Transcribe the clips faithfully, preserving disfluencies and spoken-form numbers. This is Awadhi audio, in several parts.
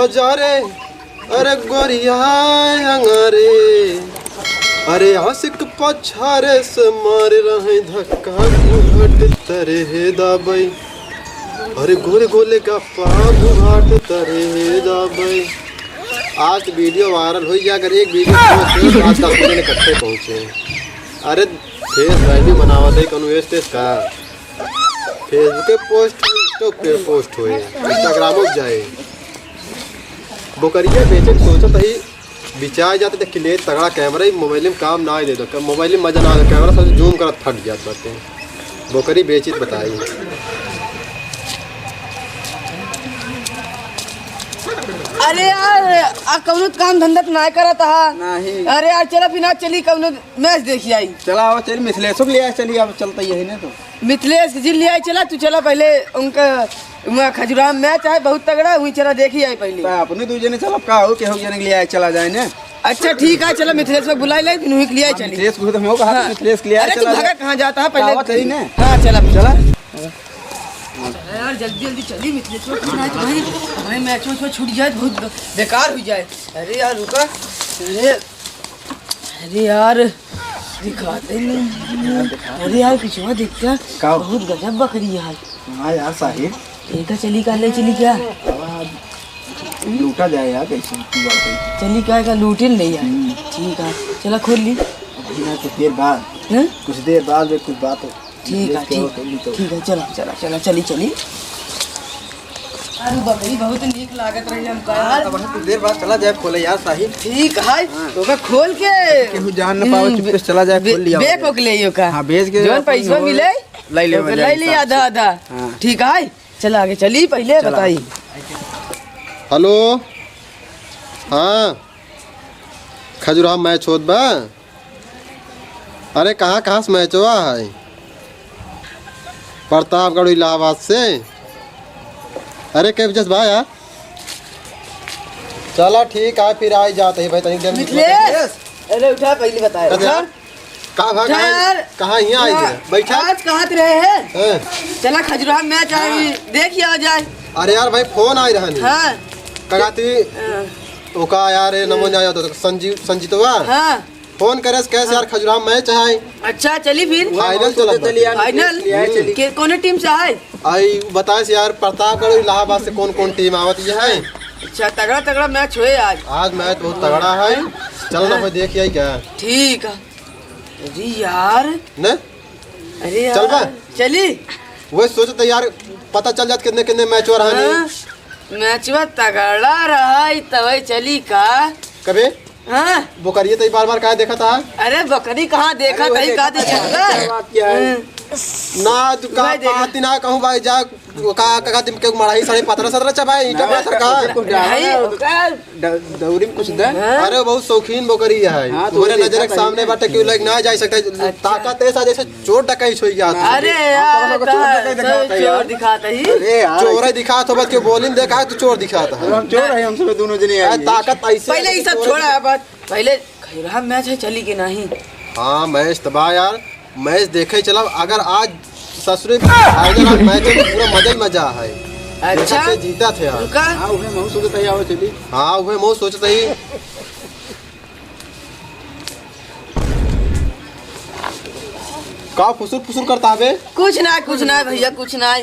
जा रे, अरे गोरिया अंगारे, अरे आशिक पछारे से मारे रहे धक्का, घूंघट तरे हे दाबई, अरे गोरे गोले का पाँव घूंघट तरे हे दाबई। आज तो वीडियो वायरल हो गया, अगर एक वीडियो post हो तो आज दस मिलियन इकट्ठे पहुँचे। अरे फेस वैल्यू बनावत है कौन वेस्ट का? Facebook पे पोस्ट होई, Insta पे पोस्ट होई, Instagram पे जाए। बोकरिया बेचे के सोचत ही, बिचार जात देख ले तगड़ा कैमरा ही मोबाइल में काम ना दे दो, मोबाइल में मजा ना आवे, कैमरा सब जूम करत फट जात बाटे। बोकरी बेचित बताई। अरे यार, आ कौनो काम धंधा तो ना करत हा। नहीं। अरे यार, चला फिर ना चली कौनो मैच देखी आई। चला आओ, चल मिथिलेशो के ले आए, चली अब चलता ही है ना तो। मिथिलेश के जिन ले आई, चला तू, चला पहले उनका वहाँ खजुराहो मैच है बहुत तगड़ा, वहीं चला देखी आई पहले। तो अपने दो जने चला, का हो, केहू जने के ले आए, चला जाए ना। अच्छा ठीक है, चला मिथिलेश को बुलाई लाई, फिर वहीं के ले आई हाँ, चली। मिथिलेश को तो हम कहा, हाँ। मिथिलेश के ले आए, अरे तू चला भागा जाए। कहाँ जाता है पहले? आवा चली ना। हाँ चला। चला। चला यार, जल्दी जल्दी चली मिथिलेश को, नहीं तो भाई, भाई मैच में छूट जाए, बहुत बेकार हो जाए। अरे यार रुका, अरे अरे यार, दिखाते नहीं। अरे यार, पिछवा देख क्या? का? बहुत गजब बकरी है। हाँ यार, साहिल। एका चली का, ले चली क्या? लूटा जाए यार, कैसे की बात है? चली क्या, का लूटे ले यार? हम्म। ठीक है, चला खोल ली। अभी ना, कुछ देर बाद। हैं? कुछ देर बाद में कुछ बात हो। ठीक है, देख के ठीक, हो, कर ली तो। ठीक है, चला, चला, चला, चली, चली। अरे बकरी बहुत नीक लागत रही हमका यार। अब हम कुछ देर बाद चला जाए खोले यार साहिल। ठीक है, हाँ। तो मैं खोल के केहू जान न पावे, हम्म, चुपके से चला जाए, बे-, खोल लिया बेक जाए। ओक ले यो का? हाँ, बेच के जौन अपन पैसवा वो मिले, ले ले ओके, ले ले आधा आधा। हाँ। ठीक है, चला आगे चली, पहले चला। बताई। हेलो, हाँ, खजुराहो मैच होत बा। अरे कहाँ, कहाँ से मैचवा है? प्रतापगढ़ इलाहाबाद से। अरे के बजे से बा यार? चला ठीक है, फिर आई जात ही भाई, तनी देर में मिथिलेश! अरे उठा, पहले बताए। अच्छा? उठा। का भा, उठा कहाँ, यार। कहाँ हियाँ आई उठा। है? बैठा। आज कहाँ रहे हैं? हाँ। चला खजुराहो मैच आई, हाँ। देख आवा जाए। अरे यार भाई, फोन आई रहन। हाँ। का कहती? हाँ। ओका यार, ए, नमो ना जाता, संजीव, संजीतवा। हाँ। फोन करे से कैसे यार, खजुराहो मैच है। अच्छा, चली फिर। फाइनल चलत चली यार, बाटे। फाइनल? चली यार, चली। के, कौने टीम से है? आई बताए से यार, प्रतापगढ़ और इलाहाबाद से कौन कौन टीम आवत ये है। अच्छा, तगड़ा तगड़ा मैच होए आज। आज मैच बहुत तगड़ा है। चल ना हाँ। भाई, देख आई क्या। ठीक है। अरे यार। ने? अरे चल बा। यार, चली। वह सोचत है यार, पता चल जात कितने कितने मैच हो रहा है। हाँ, मैचवा तगड़ा रहा, ई तबे चली का। कबे? हाँ। बोकरिया तो ई बार बार काहे देखत हा? अरे बकरी कहाँ देखत अरे है, वही का देखत देखत है। है? बात क्या है? हाँ। ना, तू का वही देखा। बात ही ना कहूँ भाई, जा, वो का, का, का, तुम के मड़ाही साढ़े पतरा सतरा चबाए, ईटा ना, पत्थर का? कुछ डाला नहीं, ना, ओका द-, दौरी में कुछ दे। हाँ। अरे बहुत शौकीन बोकरी है। हाँ, तो तोरे वही नजर के देखा था सामने ना। बाटे, क्यों लग ना जा सकता। अच्छा। ताकत ऐसा जैसे चोर डकैत होई जात है। अरे हम यार, तो लोग चोर तहार डकैत सब दिखाता है यार। चोर दिखाता ही। अरे यार, चोर ऐसे दिखात हो, बस क्यों बोलिन देखा है, तू चोर दिखाता है। हम चोर है, हम सब दोनों जने अरे आए हैं। ताकत ऐसे पहले है ये कि सब चोर छोड़ा है बात। पहले खैरा मैच है, चली के नहीं? हाँ, मैच तो बा यार, मैच देखे चला। अगर आज ससुरे फाइनल आज मैच में पूरा मजा ही मजा है। अच्छा? देखा के जीता थे यार। रुका। हाँ, उहे महू सोचत है, आवा चली। हाँ, उहे महू सोचत है। का फुसुर फुसुर करता बे? कुछ ना, कुछ ना भैया, कुछ ना।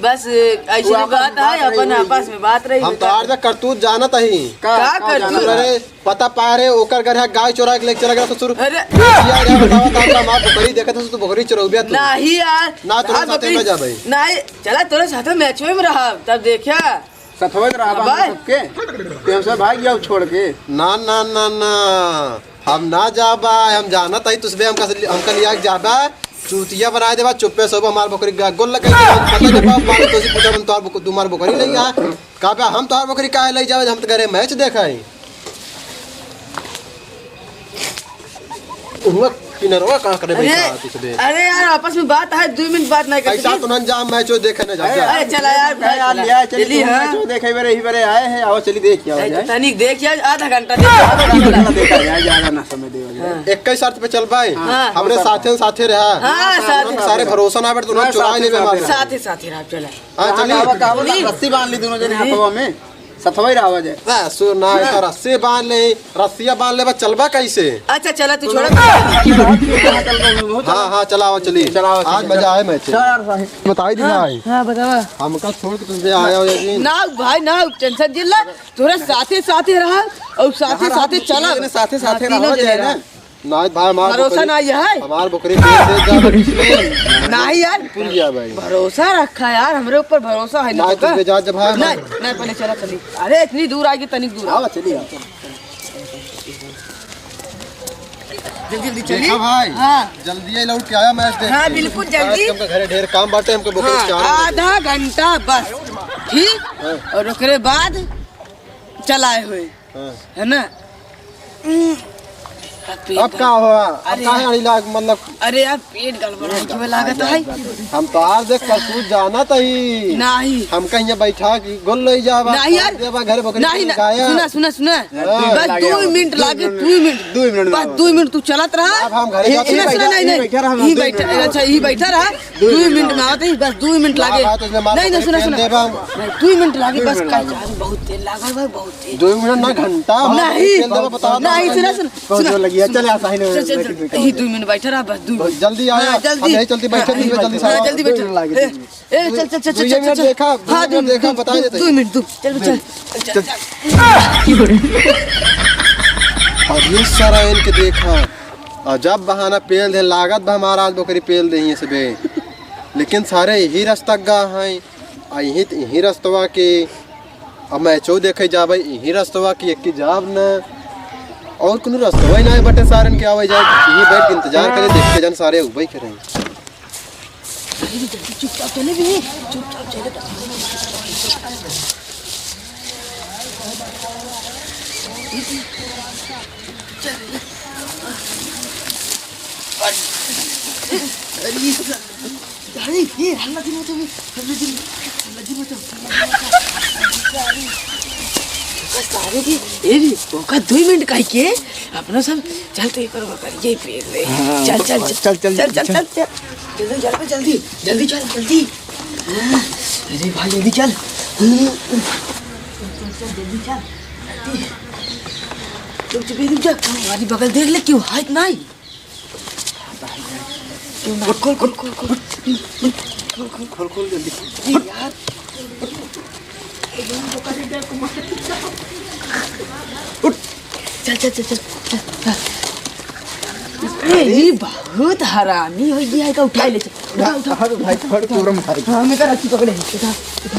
बस ऐसे वो ही आपस बात में बात है, रही अपन होई। आपस में बात रही हम होता। तो आज तक करतूत जानत ही। का, का का करतूत? जानत? अरे, पता पा रहे, ओकर घर है, गाय चोरा के लेके चला गया ससुर। अरे। बेचिया गया, बतावा, तार का माँ बकरी देखत है, तो बकरी चोरौबिया तू। नहीं यार। ना, तू हाँ, साथे बकरी, में जा भाई। नहीं, चला तोरे साथे मैच में रहा, तब देखा। सथवे में रहबा हम अबे। सबके। ते हमसे भाग जाओ छोड़ के। ना, ना, ना, ना। हम ना जाबा, हम जानत हई तुसबे हमका से, हमका लिया के जाबा। चूतिया बनाए देबा, चुप्पे से होबा, हमार बकरी गा-, गोल लगे, पता जब आप मारे तो उसी पूछा, हम तोहार बक-, तुम्हार बकरी नहीं आ। का बे, हम तोहार बकरी काहे ले जावे, हम तो घरे मैच देखा है। उहवा किनरवा का करे अरे, बैठा है तुसबे? अरे यार, आपस में बात है, दो मिनट बात नहीं करते ऐसा क्या? तो ना जा, मैच देखे ना जा, अरे, जा। अरे, चला यार, अरे, यार, चला। लिया, चली, चली, तुम हाँ। मैच देखे बरे, ही बरे आए हैं, आओ, चली देख के आओ अरे, जाए। तनिक देख यार, आधा घंटा देख। आधा घंटा देखा जाए, ज्यादा ना समय देवे जाए। हाँ। इक्कीस शर्त पे चल भाई। हाँ। हमरे साथे, साथे रहा। हाँ, हम साथे। सारे भरोसा ना बैठ, तो ना हाँ, चुरा साथे, लेबे साथे हमारे। रहा। साथे, साथे रहा, चला। हाँ, कहाँ, चली। कहाँ, कहाँ, चली। रस्सी बांध ली दोनों जने चली। हाथवा में। सथवई रहा वजह। ना, सुन ना, हाँ। तो रस्सी बांध ले, रस्सिया बांध ले, बस चलबा कैसे? अच्छा, चला, तू छोड़ा। हाँ, हाँ, चलाओ, चली। चलाओ, आज चली। मजा आए मैच। चल यार, साहिब। बताई दी हाँ, भाई। हाँ, बतावा। हमका छोड़ के तुझे आया हो, यकीन। ना, भाई, ना, tension जिन ला, तोरा साथे, साथे रहा और साथे, हाँ, साथे चला। साथे, साथे हाँ, रहो, तीनों जने जाए ना। रहा। नाहीं भाई, हमार भरोसा बकरी, नाहीं है। हमार बकरी के दे जा, बकरी। नाहीं यार। भूल गया भाई। भरोसा रखा यार, हमरे ऊपर भरोसा है ना नाहीं, तो तुझे जा जब है। नाहीं, नाहीं, पहले चला, चली। अरे, इतनी दूर आएगी, तनिक दूर। हाँ, चलिए। जल्दी, जल्दी चली। देखा भाई, हाँ। जल्दी ही लौट के आया मैच देख हाँ, के। बिल्कुल जल्दी। आज हमका घरे ढेर काम बाटे, हमको बकरी हाँ, चारा आधा घंटा बस, ठीक? हाँ। और ओकरे बाद चलाए हुए। हाँ। है ना? हम्म। अब पेट अब का गड़-, हुआ? अब अरे काहे यार। अड़ी लाग, मतलब? अरे यार, पेट गड़बड़ा है, क्यों लागत है? हम तो आज देख कर तू जाना तही। नहीं। हमका यहाँ बैठा के गोल लई जावा, नहीं यार। देवा घर बकरी नहीं, के ना। गाया। सुना, सुना, सुना। हाँ। बस दो मिनट लागे, दो मिनट। दो मिनट बस में। दो मिनट तू चलत रहा। अब हम घरे जाते सुना, सुना, नहीं, नहीं। बैठा रहा, यही दो बैठा, मिनट। अच्छा, यही बैठा रहा। दो मिनट में आवत ही, बस दो मिनट लागे। बात उसमें मार नहीं, नहीं, पकड़ सुना, के सुना। देबा। नहीं, दो मिनट लागे, दो बस मिनट का लागे। जान बहुत तेल लागल बा, बहुत तेल। दो मिनट ना, घंटा हो, नहीं, तेल देबा, बता दो। नहीं, सुना, सुना, बहुत सुना, जोर लगी है। सुना। चल, आ, साहिल, चल, चल, चल। बैठ, बैठ, यही बैठ। दो मिनट बैठा रहा, बस दो मिनट। बहुत जल्दी आया। हाँ, जल्दी। अब यही चलती बैठे, हाँ, जल्दी, जल्दी, हाँ, सारा। जल्दी बैठा। दो मिनट लागे। ए, ए, चल, चल, चल, दो चल, मिनट चल। देखा, हाँ, दो दो मिनट मिनट, देखा, दो, बताई देते। दो मिनट, दो। चल, चल, चल, चल, चल। अरे सारा इनके देखा, अजब बहाना पेल दे, लागत बा हमारा आज बकरी पेल दे ही सबे। लेकिन सारे यही रास्ता गा हैं, आ यही, यही रस्तवा के, अब मैचो देखे जाबे यही रस्तवा के, एक की जाब न, और कोनो रस्तवा ही ना बटे सारन के आवे जाए, यही बैठ के इंतजार करे, देखते जान सारे उबे के रहे। अरे जल्दी चुपचाप चले भी, चुपचाप चले। अरे, अरे, ये हल्ला दिन मत, हल्ला दिन, हल्ला दिन मत, हल्ला दिन मत। अरे, बस सारे की, ए भी, ओका दो मिनट काहे के, अपना सब, चल तो एक बार कर, ये पेड़ ले। हाँ, चल, चल, चल, चल, चल, चल, चल, चल। चल, चल, चल, जल्दी, जल्दी चल, जल्दी। हाँ, अरे भाई, जल्दी चल। चल, चल, चल, जल्दी चल। जल्दी। रुक जा, रुक जा। हमारी बगल देख ले, क्यों हाथ नहीं? क्यों ना? खोल, खोल, खोल, खोल, खोल। खोल, खोल, खोल, खोल, जल्दी। अरे यार। उठ। चल, चल, चल, चल, चल, चल। ए, ये बहुत हरामी हो गया है, का उठा ले, चल। उठा, उठा। हट, भाई, हट, कोरम भाई। हाँ, मैं कर रखी पकड़े। उठा, उठा,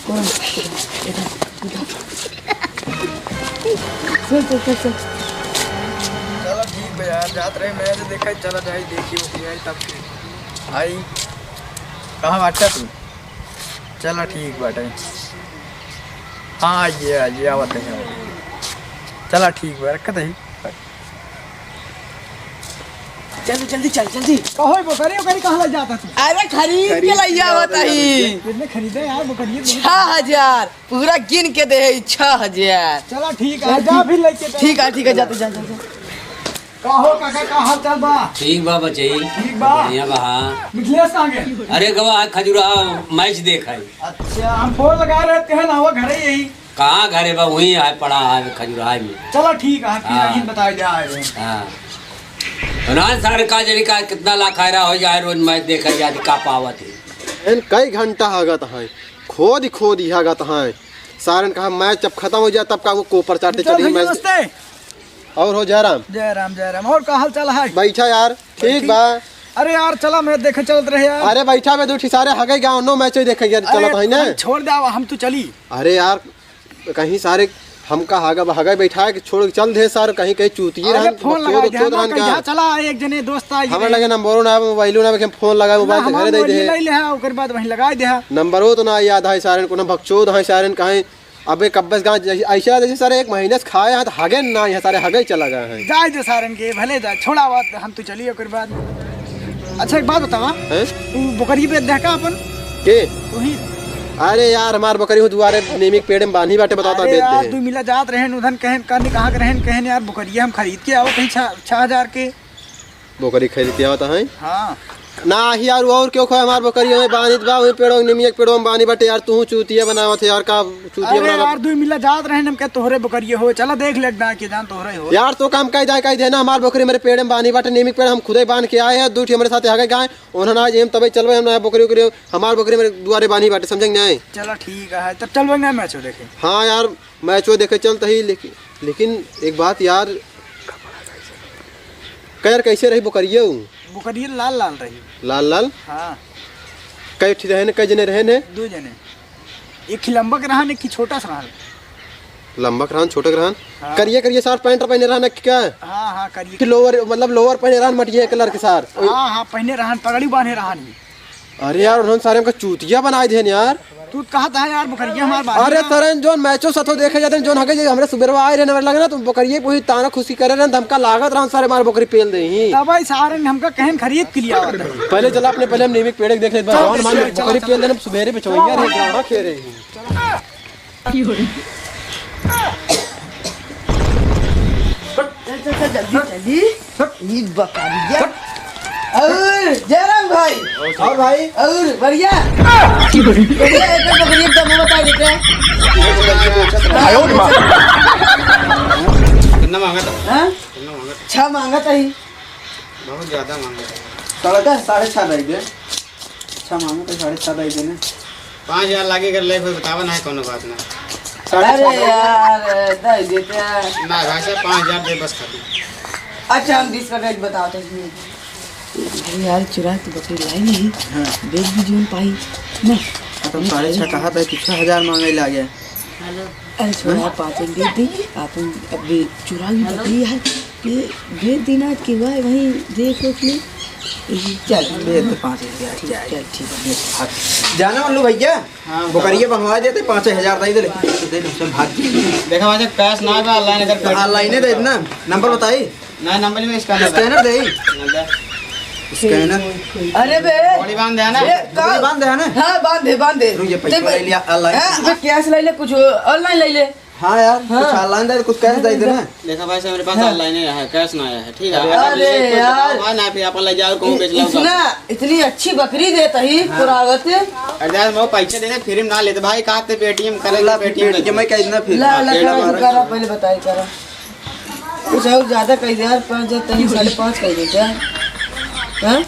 कोरम, उठा, उठा। चल, चल, चल, चल। चलो ठीक बा यार, जात रहे मैच देखे, चला जाई देखी ओकी आई तब फिर आई। कहाँ बाटा तू? चला ठीक बाटे। हाँ, ये, ये आवत है, आवत है। चला ठीक बा, रखत है। जल्दी, जल्दी चल, जल्दी। कहो, बकरी, बकरी कहाँ ले जाता तू? अरे, खरीद के खरीद ले के आवत आवत है। है। कितने खरीदे यार बकरी? छह हजार। पूरा गिन के दे है, छह हजार। चला ठीक है, जा फिर लेके चल। ठीक है, ठीक है, जाते, जा, जा, जा। का हो काका, का हाल चाल बा? ठीक बा बचई। ठीक बा? बढ़िया बा, हाँ। मिथिलेश कहाँ गए? अरे गवा है खजुराहो मैच देखे। अच्छा, हम फोन लगा रहे थे ना, वो घरे ही। कहाँ घरे बा? वहीं है, पड़ा है खजुराहो में। चला ठीक है, फिर हाँ। यहीं बताया जाए। हाँ। ना सर का जनी का कितना लाखायरा हो जाए, रोज मैच देखे जाए, का पावत है। इन कई घंटा हगत है, खोद खोद ही हगत है। सारन कहा मैच जब खत्म हो जाए तब का वो कोपर चाटे चल चली भैया, मैच। नमस्ते। और हो जयराम? जय राम, जय राम। और का हाल चाल है? बैठा यार, ठीक बैठी। बा। अरे यार, चला मैच देखे चलत रहे यार। अरे बैठा बे, दू ठी सारे हगई गाँव नौ मैच देखे गया अरे चलत है ना। हम छोड़ दे, हम तो चली। अरे यार, कहीं सारे हमका हगा, हगा बैठा के छोड़ के चल दे सार, कहीं कहीं चूतिए अरे रहन, फोन बकचोद लगाई दे, उकचोद ना रहन कहीं का। जा, चला, एक जने दोस्त आ हमर गए। लगे नंबरो ना, मोबाइलो ना, कि हम फोन लगाए, ना, मोबाइल से हमार घरे दे दे। मोबाइल ले ले, हाँ, ओकर बाद वहीं लगाई दे, हाँ। नंबरो तो ना याद है सारन, कोनो बकचोद है सारन, कहीं अबे कब्बे से गाँव जैसे, ऐसे जैसे सारे एक महीने से खाए हैं तो हगे ना है, सारे हगे ही चला गए हैं। जाए दे सारन के, भले जाए, छोड़ा बात, हम तो चली ओकर बाद। अच्छा, एक बात बतावा, हैं? तू बकरी बेच दे का अपन? के? तू ही। अरे यार, हमार बकरी हूँ दुआरे नीमी के पेड़ में बांधी बाटे, बताओ तो अरे बेच यार, दे। तू मिला जात रहन उधन कहन, कहन कहाँ के रहन, कहन यार बकरिया हम खरीद के आवत ही छह, छह हजार के। बकरी खरीद के आवत है? हाँ। नाही यार, और केहू का हमार बकरिया में बान्हित बा, वही पेड़ों, निमिया के पेड़ों में बान्ही बाटे यार। तू चूतिया बनावत है यार, का चूतिया अरे बना यार, दुइ मिला जात रहे, हम के तोहरे बकरिया हो, चला देख ले, ना के जान तोहरे हो। यार, तो काम काई दाई काई देना, हमार बकरी मेरे पेड़ में बान्ही बाटे, नीम के पेड़ हम खुदे बान्ह के आए हैं, दू ठी हमरे साथे आगे गाय, उन्होंने आज हम तबे चलबे, हम ना बकरी उकरी, हमार बकरी मेरे दुआरे बान्ही बाटे, समझे कि नहीं? चला ठीक है, तब चलबे ना मैचो देखे। हाँ यार, मैचो देखे चलत ही, लेकिन, लेकिन एक बात यार, का यार, कैसे रही बकरिया उ? बकरिया लाल लाल रही। लाल लाल? हाँ। कै ठी रहन, कै जने रहन है? दो जने। एक ही लंबा के रहन, एक ही छोटा सा रहन। लंबा के रहन, छोटा के रहन? हाँ। करिया करिया सार पैंट पहने रहन कि का? हाँ, हाँ, करिया। कि लोअर, मतलब लोअर पहने रहन मटिया कलर के सार? हाँ, हाँ, पहने रहन, पगड़ी बांधे रहन। अरे यार, उन्होंने सारे हमका चूतिया बनाए देन यार। तू कहत है यार, बकरिया हमार बानी अरे ना। सरन, जोन मैचो सथो देखे जाते हैं, जोन हके जे हमरे सुबेरवा आए रहने वाले लगे ना, तो बकरिये पूरी ताना खुशी करे रहन, तो हमका लागत रहन सारे हमार बकरी पेल दे ही। तब भाई सारे ने हमका कहन खरीद के लिया आवत है। पहले चला अपने, पहले हम नीम के पेड़ के देख लेते हैं। चल, कौन मान चल, चल, बकरी चल। पेल देना, सुबेरे पे चवैया रहे, गाड़ा खेले ही। चल, चल, चल, जल्दी, जल्दी। ई बकरिया। और जयराम भाई। और भाई। और बढ़िया। बढ़िया, एक बकरी एकदम बता देते हैं। आयो रे माँ। कितना मांगा था? हाँ? कितना मांगा था? छह मांगा था ही। बहुत ज्यादा मांगा था। साढ़े छह, साढ़े छह दे दे। अच्छा मामू के साढ़े छह दे देने। पाँच हजार लागे, अगर ले कोई बतावा ना है, कोनो बात ना। साढ़े छह अरे दे। यार, दे देते हैं। ना भाई साहब, पाँच हजार दे बस खाली। अच्छा, हम बीस का रेट बताओ तो इसमें। अरे यार, चुरा के बकरी लाई नहीं। हाँ। बेच भी जोन पाई। ना। हाँ, तो साढ़े छह कहा था कि छह हजार मांगे लागे। हेलो। अरे छोड़ा, हाँ? पाँच एक दे दी, अपन अभी चुरा भी हेलो। बकरी यार, ये दे देना कि वह वहीं देख उठ ले। चल। दे तो पाँच हजार, ठीक, चल। चल, ठीक है। जाना मल्लू भैया, हाँ, बताओ। बकरिया बनवा देते, पाँच हजार दे दे, लेकिन दे दे, चल भाग। देखा भाई, कैश ना बा, ऑनलाइन कर। ऑनलाइन दे इतना, नंबर बताई। ना, नंबर में स्कैनर स्कैनर दे। ना दे। स्कैनर। अरे बे। बकरी बांध दे ना। ए, बकरी बांध दे ना। हाँ, बांध दे, बांध दे। रुक, ये पैसा दे ले लिया, ऑनलाइन। हाँ, बे, कैश ले ले, कुछ ऑनलाइन ले ले। हाँ यार, हाँ। कुछ ऑनलाइन दे, कुछ कैश दे दे ना। देखा भाई साहब, मेरे पास हाँ। ऑनलाइन ही है, कैश ना आया है, ठीक है? अरे आप ये कोई यार। बताओ भाई ना, फिर अपन ले जाओ, कहूँ बेच लो। इतना, इतनी अच्छी बकरी देता ही हाँ। पुरावत। अरे यार, वो पैसे देने, फ्री में ना लेते भाई, कहाँ थे पेटीएम करे, ला, पेटीएम पेटीएम में कह देना फिर। ला, ला, पेटीएम करा, करा, पहले बताई, करा। कुछ और ज्यादा कह दे यार, पाँच हजार तनी साढ़े पाँच कह दे क्या? हाँ?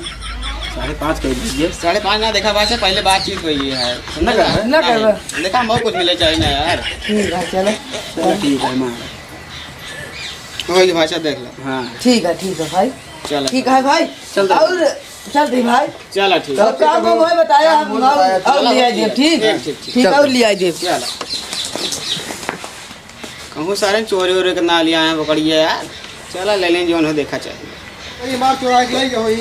साढ़े पाँच कह दीजिए। साढ़े पाँच ना देखा भाई से पहले बातचीत हुई है। ना करबे? ना करबे? देखा हम और कुछ मिले चाहिए ना यार। ठीक है, चलो। चलो ठीक है, माँ। वही भाषा देख लो। हाँ। ठीक है, ठीक है भाई। चलो। ठीक है भाई। चल दे। और चल दे भाई। चलो ठीक। और काम वाम है बताया, काम हम वाम और, बताया, और चलो, ले आइए, ठीक है। ठीक, ठीक, ठीक। ठीक है, चल। और ले आइए। चलो। कहूँ सारे चोरी वोरी के ना लिया है बकरिया यार। चला ले लें, जौन हो देखा चाहिए। ये मार चोरा के लाई के होई।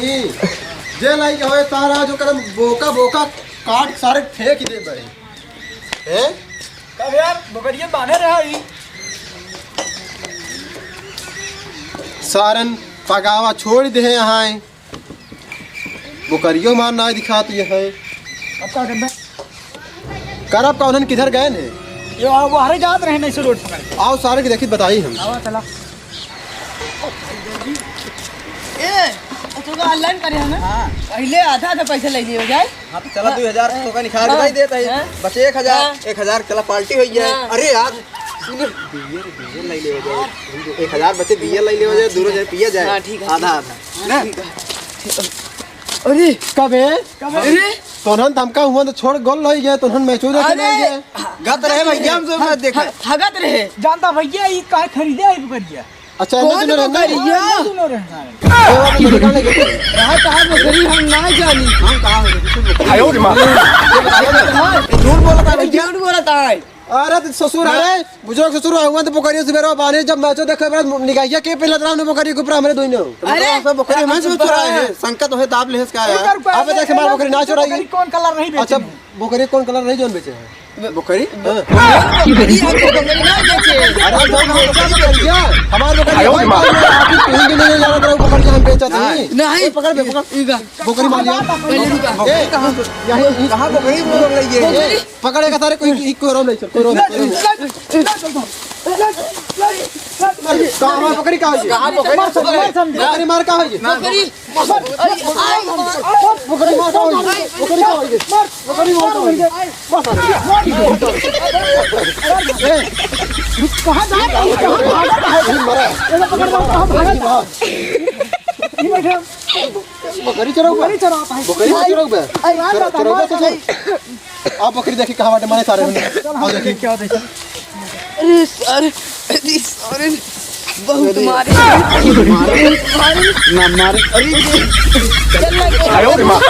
जे लाई के होए तारा जो करम बोका बोका काट सारे फेंक दे भाई। हैं? कब यार बकरिया बांधे रहा ही? सारन पगावा छोड़ दे यहाँ। बकरियो मार ना दिखात ये है। अब का करना? करब का, उन्हन किधर गए ने? ये आ, वो हरे जात रहे नहीं से रोड पर। आओ सारे के देखी बताई हम। आवा चला। ए, तो का ऑनलाइन करे है ना? हाँ। पहले आधा आधा पैसा ले लियो जाए। हाँ, तो चला हाँ। दो हजार तो का निकाल के हाँ। भाई देता है। हाँ। बचे एक हजार, हाँ। एक हजार चला पार्टी हो गया। हाँ। अरे यार, सुनो, बियर, बियर ले लेवा जाए। एक हजार बचे, बियर ले लेवा जाए, दोनों जने पिया जाए। हाँ, ठीक है, आधा, ठीक है। आधा। हाँ, ना? ठीक है। अरे, कबे? कबे? अरे, तोहन धमका हुआ तो छोड़, गोल लई गए, तोहन मैचो देखे अरे, नहीं गए। गत रहे भैया, हम सब ह-, मत देखा। ह-, हगत रहे। जानता भैया, ई काहे खरीदे आई बकरिया? अच्छा, कौन इन्हें दोनों रहना है? बकरिया? इन्हें दोनों रहना है। ये वाला तो निकाल लेंगे। रहा कहाँ बकरी, हम ना जानी। हम कहाँ हो? आयो रे माँ। ये बताइए ना। झूठ बोलता है भैया। झूठ बोलता है। अरे तो ससुर, अरे बुजुर्ग ससुर, हुआ तो बकरिया सुबेरे बाने जब मैचो देखे बड़ा निगाहिया के पहले तरह ने बकरी के ऊपर हमरे दोनों। अरे, सब बकरी हमरे से चुराए हैं। संकट होए दाब लेस का यार। रुका, रुका, अबे देख, हमार बकरी ना चुराई। बकरी कौन कलर नहीं बेचे अच्छा, हैं? बकरी कौन कलर नहीं जोन बेचे हैं? बकरी? हाँ। बकरी हमको बकरी ना बेचे। अरे, जोन बेचे हैं, हमार बकरी आयो रे माँ। आप ही तीन दिन नहीं जाना था, बकरी हम बेचा था। नहीं। नहीं। पकड़ बे, पकड़। बकरी मार लिया। पहले रुका। ए, कहाँ? यहीं, कहाँ बकरी बोल रही है? बकरी? पकड़ेगा सारे, कोई, कोई, कोई रोम नहीं, कोई रोम नहीं। कहाँ बकरी, कहाँ है ये? कहाँ बकरी? बकरी मार, कहाँ है ये? बकरी। बकरी मार, बकरी मार, बकरी मार। बस, अरे, कहाँ जा रहा है? कहाँ भागा है? मरा। ये पकड़ लो, कहाँ भागा है? ये बैठे। बकरी चराऊ बा। बकरी चराऊ बा। बकरी चराऊ बा। अरे, मार चरा-, डाला, चराऊ बा तो मार डाला। आप बकरी देखी कहाँ बाटे, मारे सारे में। चल, हम आओ देखी। देखी क्या होता है, चल। अरे सारे, अरे सारे, बहुत अरे। मारे। मारे। मारे। ना मारे। अरे, चल ना, चल। आयो रे माँ।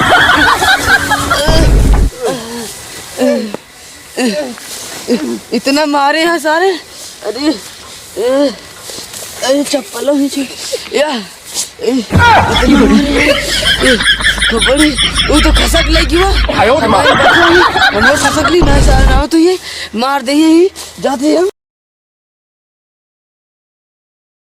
इतना मारे हैं सारे। अरे, ए, अरे चप्पल ही छू-, या, ए, इतना मारे हैं। ए, बड़ी, वो तो खसक लगी हुआ। आयो रे माँ। हम लोग खसक ली ना सारा, ना तो ये मार दे ही, जाते हैं।